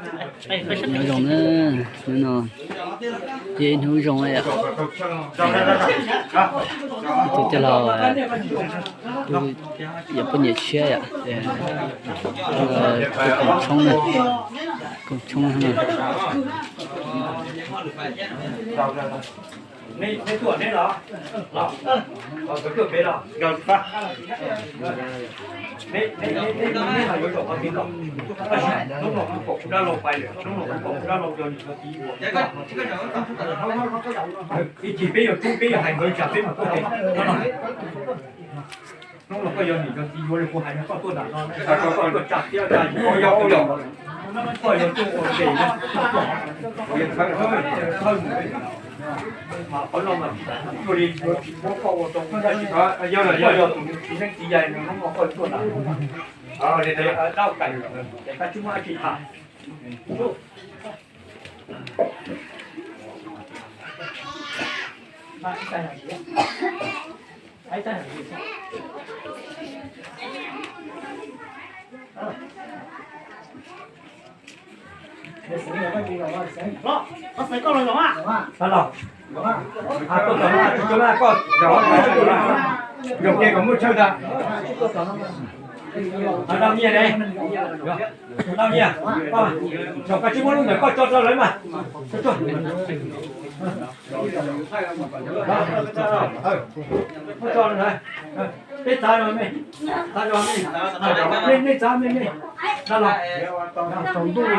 Nyob zoo na, hnub no ces hnub zoo yom. Ib tug tij laug kuj yog poj niam tshiab yom, kuj koom tshoob na, koom tshoob na. Neb tuaj neb los, los, los kawg pem los. Neb, neb, neb, neb, neb los yuav zaum qhov twg los? Tab sis hnub no kuv pom kuv dab laug pais lawm, hnub no kuv pom kuv dab laug yog niam yog txiv yuav. Ib chim peb yuav rub peb yuav hais nkawd tsam peb mus tuaj ces hnub no. Hnub no koj yog niam yog txiv yuav li kuv hais no, koj tuaj nram no, koj tuaj tsa thiab tsa yus, koj yog tuaj ua tes, mas qhov no mas tsis tau li yuav tsis muab koj ua tau, tab sis koj yog tus txiv neeb txiv yaig no, hnub no koj tuaj nram no, dab kai, koj tsis muaj dab tsi tham. Koj zaum, koj zaum, zaum ces kom muaj chaw ntag. Noj nyiaj ne, noj nyiaj, zaum koj tsis muab lub ntawm koj tso rau lawv mas. Muab tso, peb txav, nej txav me me, nqa los,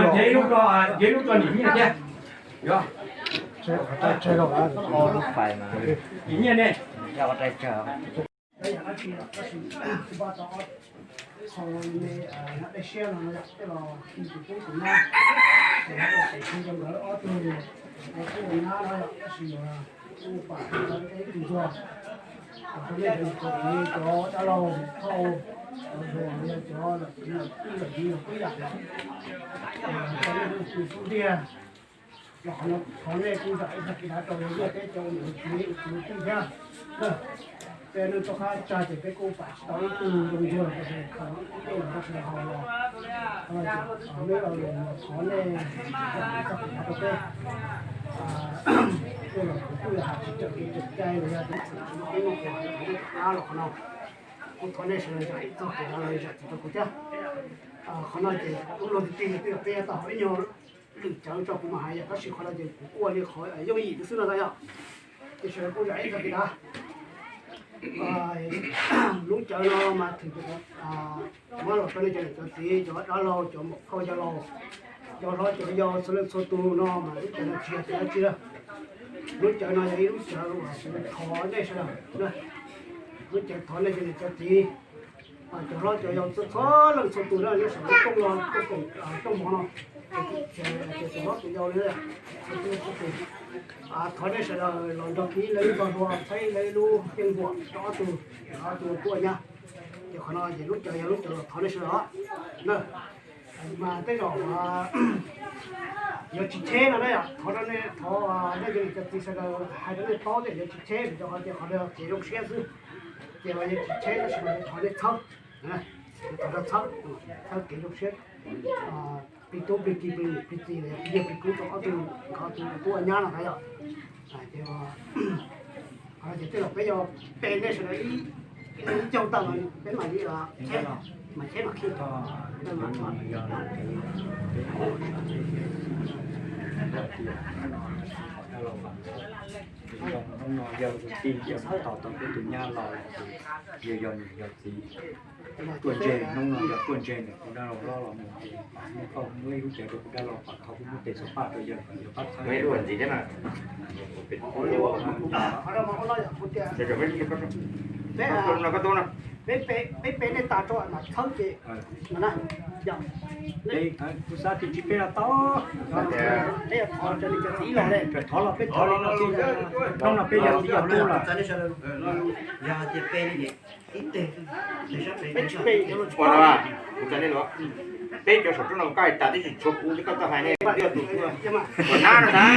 nrhiav ib lub rau, nrhiav ib lub rau niam nyiaj thiab. Niam nyiaj ne. Qho me dej siab no yom, tej los tus tub tus nyab, ces yog tus tub tus nyab no yom, tab sis kuj pam ib tug ntsuag, kom rau nej cov niam cov txiv, cov dab laug thauj, cov zos, cov niam txiv los pib yam, rau nej tus tub tiag. Los qhov no thov nej kuj zam ib txog kev dav rau yawg teb cov niam txiv tus tub thiab. Peb neej toj qab tsag ces peb kuj pam tsis tau ib tug zoo ntsuag, tab sis qhov no ib tug ntsuag sawv daws haus los, meb los lus los thov nej zam ib txog kev dav rau peb. Tej los kuv kuj yog hais tsis raws kev raws cai los yog txhua tus no peb muaj qhov no, kuj thov nej sawv daws zam ib txog kev dav los zam txim rau kuv thiab. Qhov no ces kuj luag tus tij twb yog peb tau hauv ib nyuag lwm cawv tso kuv mam hais yom, tab sis qhov no ces kuv kuj ua li qhov yooj yim xwb no ntag yom. Ces sawv daws kuj zam ib txog kev dav. Lub cawv no mas thwm muab los rau nej cov niam cov txiv, cov dab laug, cov muam phauj yawg laus, cov hlob cov yau txhua leej txhua tus no mas lub cawv no tsis yog cawv dab tsi. Lub cawv no yog ib lub cawv uas thov nej sawv daws, lub cawv thov nej cov niam cov txiv, cov hlob cov yau txhua leej txhua tus na, nej sawv daws tuaj los tuaj koom rooj mov no, ces tus hlob tus yau li, txhua tus, thov nej sawv daws los nrog kib lawv ib tog dua, txhawb lawv ib lub yeej huam rau ob tug, ob tug tuaj nyab. Ces qhov no ces lub cawv yog lub cawv los thov nej sawv daws na. Mas tej zaum yuav tsis cheb no na yom, thov rau nej, thov nej cov niam cov txiv sawv daws hais rau nej paub tias yuav tsis cheb vim rau qhov tias qhov no kev zoo siab xwb. Ces mas yuav tsis cheb tab sis mas yuav thov nej txhawb, yuav thov nej txhawb, txhawb kev zoo siab, plig tub plig ki plig niam plig txiv los yog plig yawg plig kub rau ob tug, nkawd ob tug tuaj nyab no na yom. Ces qhov no ces tej zaum peb yuav pe nej sawv daws ib, ib caug tawm peb mam li, mam cheb mam khij. Hnub no yog tus tij tos tau peb tus nyab los, yog yog niam yog txiv tuaj ntse, hnub no yog tuaj ntse ntawm kuv dab laug hlob los mus ces muab koj muab ib lub cawv rau kuv dab laug kom thov kuv muab tes xov paj rau yawg kom yawg pab txhawb. Peb pe nej tas rau mam txhawb ces kuv xav tias tsis peb los tau. Peb thov los peb thov li no xwb, hnub no peb yog txiv yog tub lawm. Yog tias pe ne, peb tsis pe, kuv tsa nej los, peb cov saum rooj no koj hais tas tib si tshuav kuv thiab koj tau hais ne, yog tus ua nab no ntag.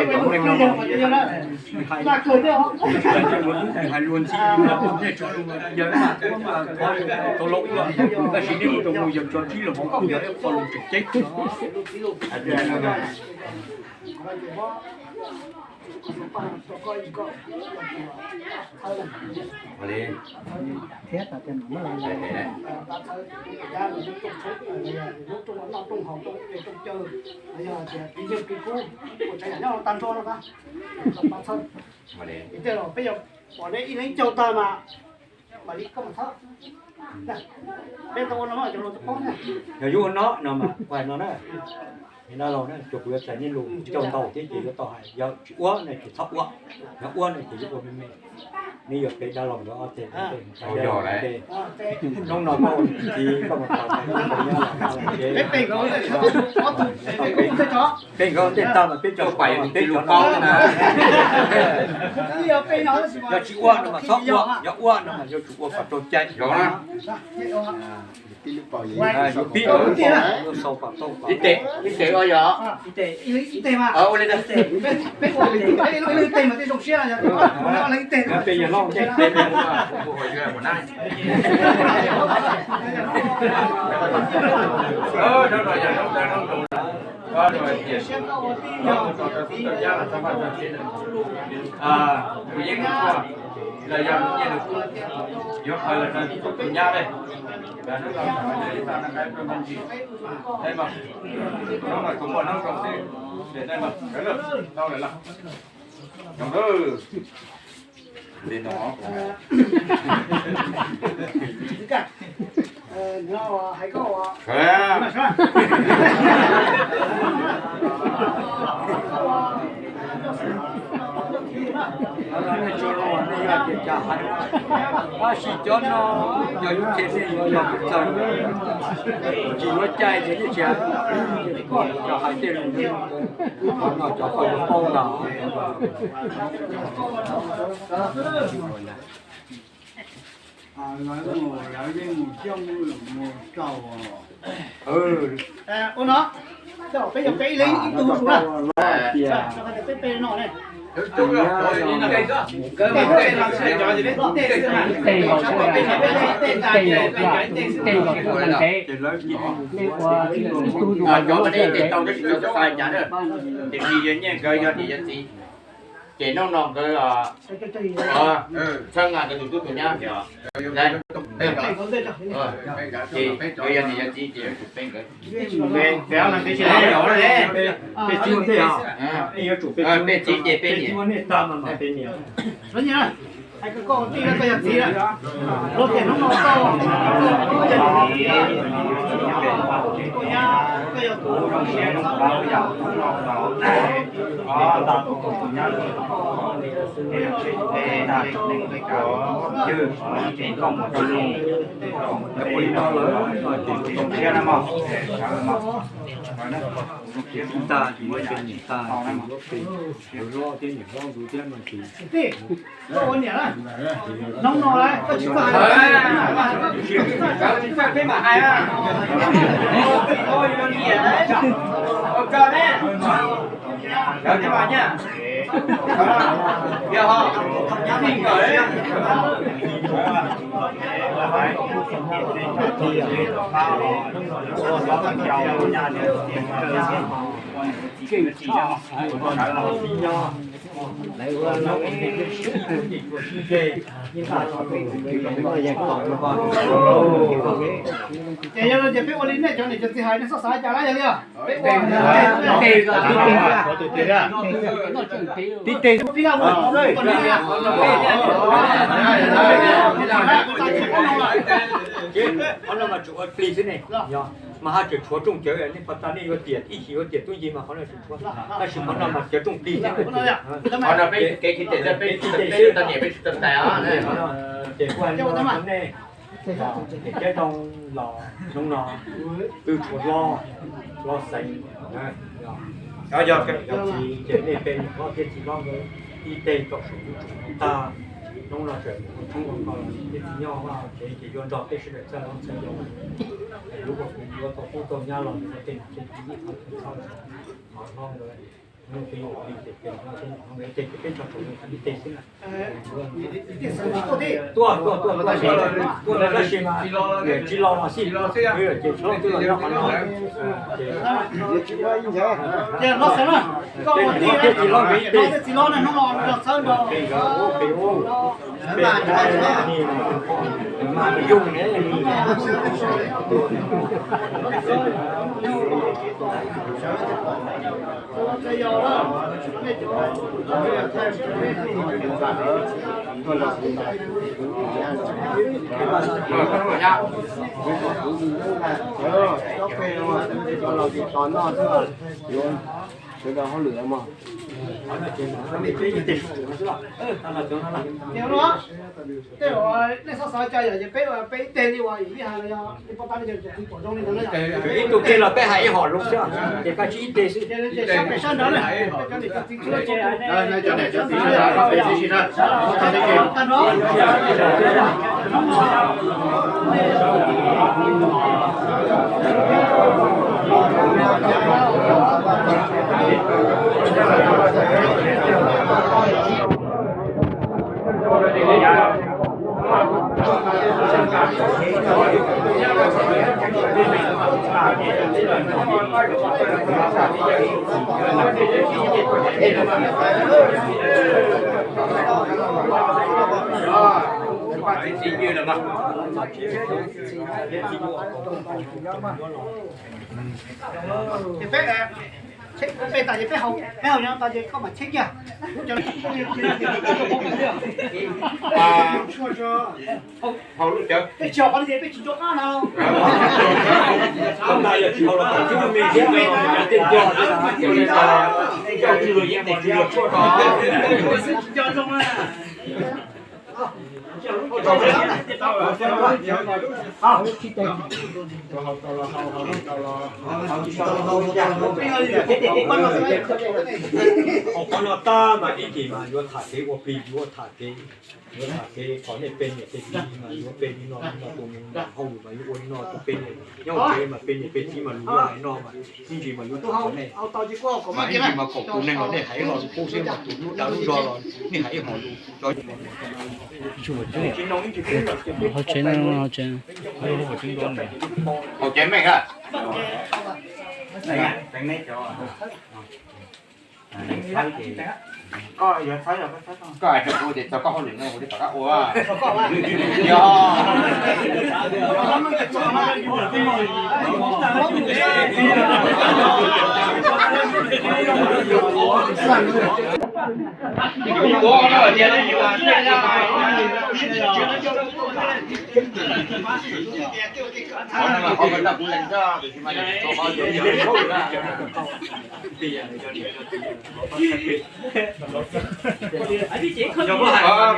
tes tom mus no, hais luag ntxhi, nej tso, yawg, thov tau lawm, tab sis nej mus rau mus yawg tso tsib los mus kom yog ib qho lus tseem ceeb. Peb tau ua no mas cov laus tau paub na. Yog yuav ua no no mas ua no na. Dab laug na, tsuas kuv yuav txais nej lus coj ntau thiab ces yuav tau hais, yog tsis ua no ces txhob ua, yog ua no ces yuav ua me me. Neb yog peb dab laug nkawd ob teg, hnub no koj ua txiv koj mus tau, peb nkawd ntej tag mas peb cov peb cov no na. Yog tsis ua no mas txhob ua, yog ua no mas yuav tsum ua kom raug cai. Yus pib ua sau kom tau. Ib tes, ib tes ua yog. Ua li ntawd. Kuv yeej mus ua los yog nyiaj nws kuj yuav khaws los rau tus nyab dej. Hnub no kuv muaj hnub zoo xwb, ces dej mas kawg tau lawm los. Zoo li no. Tab sis cov no yog ib ce nej yuav yog txawg, tsis yuav cai ces nej tsis hais, koj cov hais tej lus no cov koj yuav paub ntag. Ua no, peb yog peb ib leeg ib tug zus na. Peb pe no ne. Tej los, tej los, tej los, tej los, ib tug zus. Ces hnub no nkawd txhawb nqa nkawd tus tub tus nyab, ces nkawd yog niam yog txiv ces yuav tsum pe nkawd. Peb txiv ua ntej, yuav tsum peb txiv ces peb niam. Hnub no koj tsis txawj hais, tsis txawj peb mam hais. Ua koj ne, cov tib mam nyaj, yog ho, txij nkawm. Ces yog no ces peb ua li nej cov niam cov txiv hais, nej txhob xav cas lawm yog li os. Peb ua tib teg, qhov no mas tsuas ua plig xwb ne, yog. Mas haj tseem tshuav rooj cawv, nej pom tas nej yuav tiam ib chim yuav tiam tub nci mas qhov no tseem tshuav, tab sis qhov no mas cawv rooj dig xwb. Qhov no peb kev tsis tiam, peb tsis tau niam peb tsis tau tais os. Ces kuj hais li no rau nej, tiam cawv rooj los hnub no twb tshuav hlob, hlob xeev, yog txiv ces nej peb niam hlob thiab txiv hlob nkawd ib teg rau saum lub tsev tag, hnub no tseem mus ua tshoob ua kos los nej txiv nyob vaj tsev ces yuav nrog peb sawv daws txhawj hlob txhawj yau, lub ua kuv yuav tau tub tau nyab los yuav tej niam tej txiv ib qhov txhawj hlob nkawd, hnub twb yuav ua li ces peb niam hlob thiab niam hlob nkawd ib teg ces peb nrog saum ib teg xwb na. Tuaj, tuaj, tuaj, tuaj, tuaj tab sis mas tsis los los xij, ces tshoob twb los nyob qhov no. Ces los xav na, koj ua tij thiab txiv hlob nkawd ib teg, txiv hlob na hnub no los txhawb nrog peb ua, peb ua, peb ua, mas yooj ne. Sawv daws hauj lwm mog. Tej uas nej xav xav cas yom, ces peb peb ib teg li uas yus ib hais los yog li pab pab li cov kwv pom zoo li ntawd na yom. Ib tug teg los peb hais ib hom lus xwb, ces koj tsis ib teg xwb. Ces sab pem sab nrad na, cov niam cov txiv tsis tau Ces peb, peb tas ces peb haus, peb haus nyob tas ces koj mam cheb kiag. Haus lub cawv. Peb tsis haus qhov no ces peb tsis nco qab na. Tsis nco zoo na. Haus qhov no tag mas ib chim mas yuav tham kev ua plig, yuav tham kev, yuav tham kev qhov nej peb niam peb txiv mas yuav peb li no li no, tus hauj lwm mas yuav ua li no, tus peb niam nyob tsev mas peb niam peb txiv mas lus yuav hais no mas ib ntsis mas yuav tham nej. Mas ib ntsis mas kaum tus neeg los nej hais ib hom lus, pub siab mas tus lub dag lub zog los nej hais ib hom lus. Hauv tsev no, hauv tsev. Hauv tsev meej a. Koj hais rau kuv tias txog koj hauj lwm no kuv thiaj rov qab ua. Yog.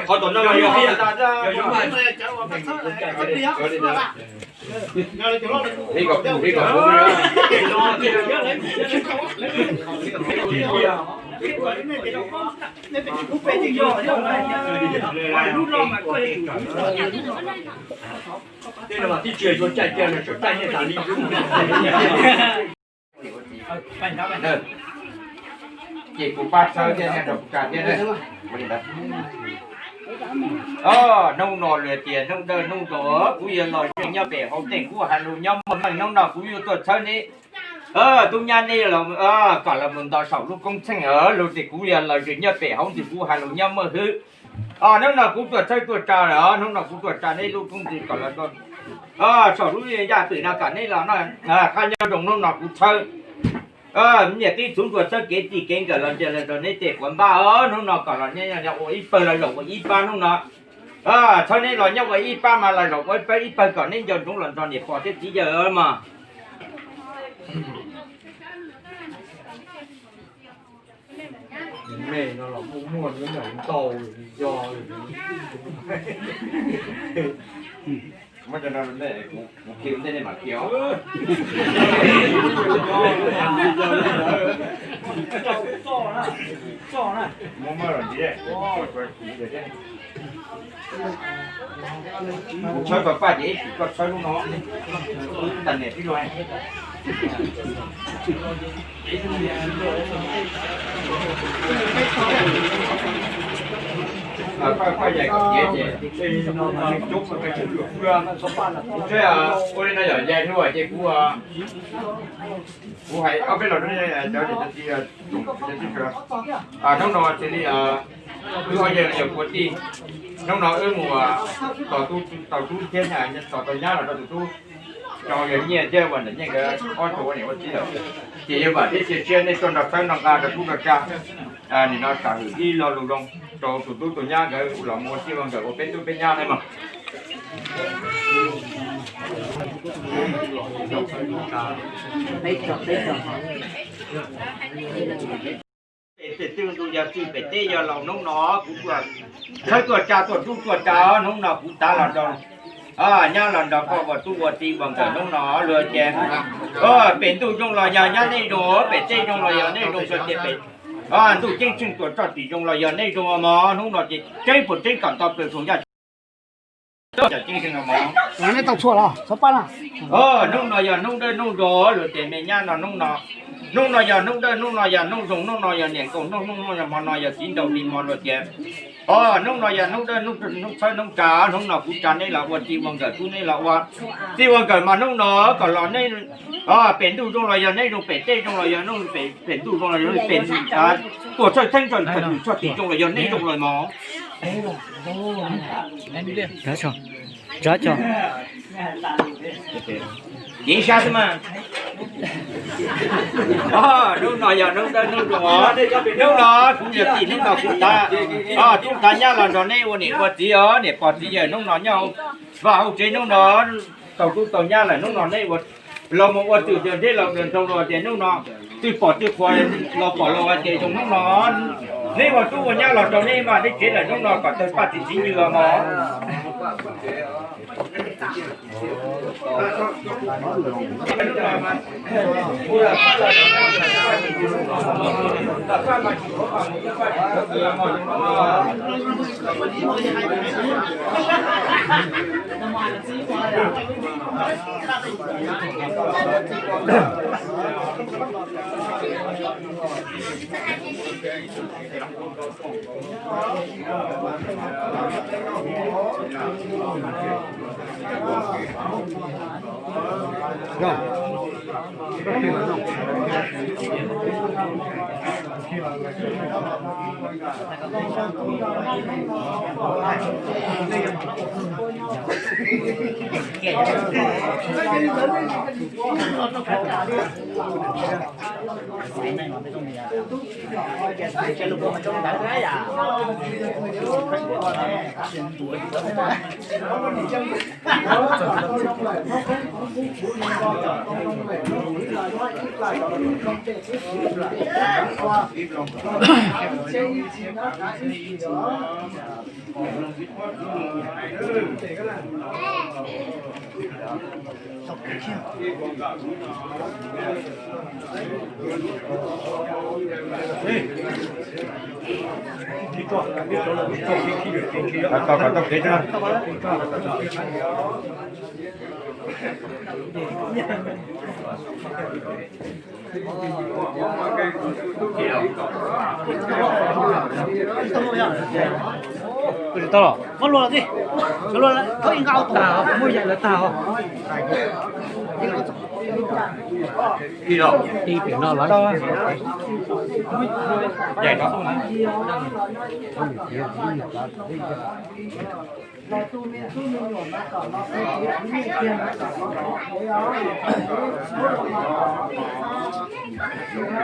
Qhov tom no yog Tej no mas tib tsis yuav caij kiag no tseem caij nyiaj tas li. Ces kuv pab txhawb thiab nrog kuv tsa thiab. Hnub no lawm tias hnub dawb hnub ntawd kuv yuav los nyob pem hauv tej kuv hais lus nyob muaj meej. Hnub no kuv yuav tuaj txhawb neb tub nyab neb los kom los mus nto saum lub koob txheej lus tias kuv yuav los nyob pem hauv ntawm kuv hais lus nyob muaj hwj. Hnub no kuv tuaj txhawb tuaj tsa lawm, hnub no kuv tuaj tsa neb lub koob ntxwv kom los saum lub yaj twm no kom neb los noj qab nyob zoo. Hnub no kuv txhawb niam tij txuv ntuas txhawb kev txij kev nkawm los ntsia los rau neb tej quav npab. Hnub no kom los nyob ua ib pawg los zaum ua ib pab hnub no. Txhawb neb los nyob ua ib pab mas los zaum ua ib pawg, ib pawg kom neb nco ntsoov los nrog niam pog thiab txiv yawg mog. Me no los muaj muaj ntau yog. Muab cov no rau ntej, kuv khi ua ntej nej mam khi os. Muab muab los ntxiv. Kuv tshawb tau paj ces ib chim koj tshawb lub no. Tag niam tib luag. Paj yaim kom tiav ces, ua li no yom, yaim hnub ces kuv, kuv hais ob peb los cov niam cov txiv, hnub no cia li wb ob yawg yog kwv tij, hnub no wb mus tos tub thiab, tos tau nyab los rau tus tub, rau yawg Nyiaj thiab uas niam Nyiaj nkawd ob tug ua niam ua txiv lawm. Ces yawg Vam thiab Cia Siab nej tuaj nrog txhawb nrog nqa rau tub rau tsa, nim no sam hwm ib lo lus zoo rau tus tub tus nyab nkawd los mus ua txij ua nkawm ua peb tub peb nyab nawb mog. Pem twj ntu yog txij, pem teb yog laus. Hnub no kuv tshawb tuaj tsa tuaj tub tuaj tsa, hnub no kuv tav los nrog nyab los nrog koj ua tub ua txiv ua nkawm. Hnub no luag ces pem ntuj zoo los yog nyab nej zoo, pem teb zoo los yog nej zoo, tias pem ntuj ceeb tsheej tuam txoj tim zoo los yog nej zoo mog. Hnub no ces tseeb puas tseeb kom nto plaws zoo yaj ceeb. Hnub no yog hnub dawb hnub zoo, luag tias me nyab no hnub no, hnub no yog hnub dawb, hnub no yog hnub zoo, hnub no yog niam nkaus hnub, hnub no yog hmo no yog txiv nraug li hmo luag tias. Hnub no yog hnub dawb hnub txhawb hnub tsa, hnub no kuv tsa neb los ua txij ua nkawm, tub neb los ua txij ua nkawm mas hnub no kom los neb, pem ntuj zoo los yog neb zoo, pem teb zoo los yog neb zoo, pem ntuj zoo los yog pem, tuam txhawj theeb txhoj tim zoo los yog neb zoo lawm mog. Civ sab xwb mas. Hnub no yog hnub dawb hnub zoo os, hnub no kuv yog tij, hnub no kuv tav, kuv tav nyab los nrog neb ua niam ua txiv os, niam pog txiv yawg. Hnub no nyob vaj hauv tsev, hnub no tau tub tau nyab lawm, hnub no neb ua, los mus ua twm tias nreb los nrog nraug los tias hnub no twb pom twb qhuas, los pom los hais tias zoo. Hnub no neb ua tub ua nyab los rau neb vaj neb tsev lawm, hnub no kom tawg paj txi txiv nywg los mog. Tau los, muab luag los tij, luag thaub ib nqa tag, muaj yaim lawv tag os. Ib pem no los tau.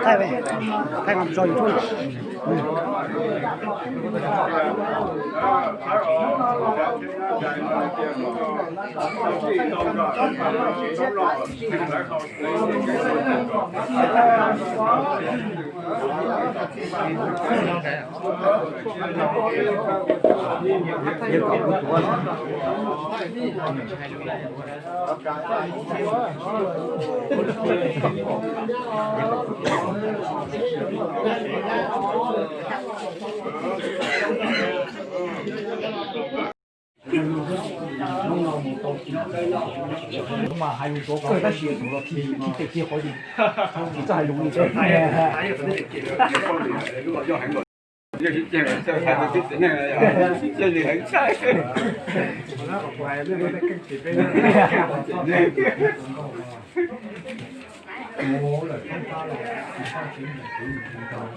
Thaij, thaij mas tso YouTube. Mas hais lus tuav kawg tab sis tus los khi khi tes kiag qhov yus tsis txawj hais lus li.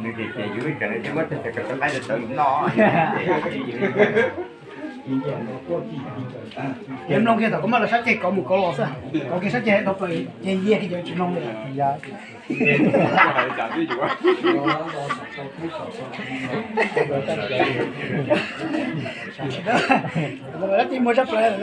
Nws ces ces yus ib txwm muab tej cov qaib rau tawv yus noj. Ces mloog kiag thaum koj muab lawv sab ceg kov mus kov los xwb, kov kiag sab ceg dhau plaws ces yia kiag ces tsis mloog li. Lawv tib muag zaj plaws.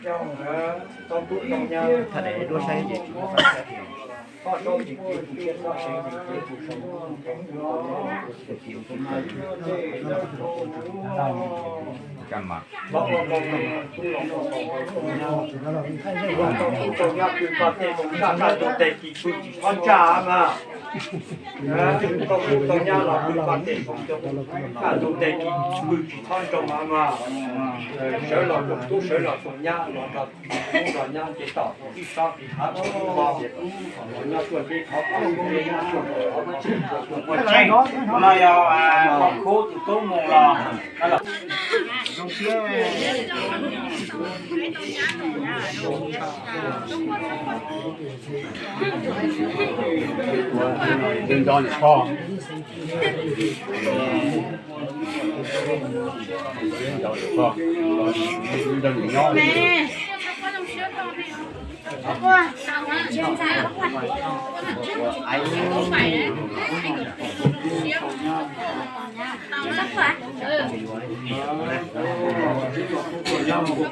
Kawm cov cov cov cov thaij duab saib ces tsis muaj fab saib. Tus tus tus nyab pw paj tej koom tshaj, kaj tus tes kis pw tsis txhob tshaj mas. Tus tus tus nyab los pw paj tej koom, kaj tus tes kis pw tsis txhob ntsoov mas mas. Sawv los koom tub, sawv los koom nyab, los nrog tub nrog nyab ces tom ib sab tiv hav tsis tub los, los nyob tuaj teb qhov tub, nyob tuaj teb qhov tub, tuaj teb qhov tub. Ua tseeb no yog Paj Khub tus tub mus los.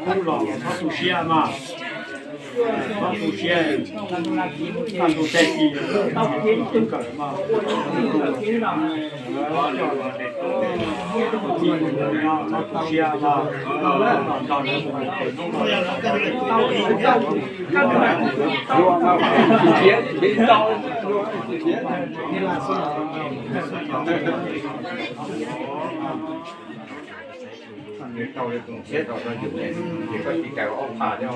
Kub los txhob tu siab mas, txhob tu siab, kaj tus tes kis twb kawm mas, txhob tu siab mas, nrog nrog Nws tau li tus nrhiav tau rau yus, ces koj cia li kaw ob phav thiab.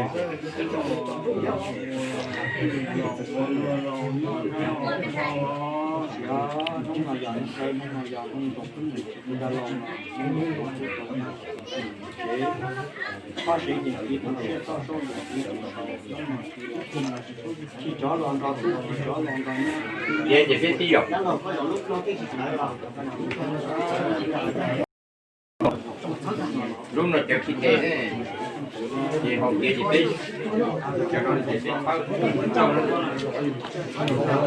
Hnub no yog hnub peb, hnub no yog hnub rau hnub nws tsis tau los, hnub rau hnub rau hnub tsev, pab sev cev tiv tau siab txoj saub yam tiv tus saum, tsis cov los nrog tub, tsis cov los nrog nyab. Ces ces peb tib yom. Lub no cov khi tes, ces haus kiag ces peb, cov no ces peb pab.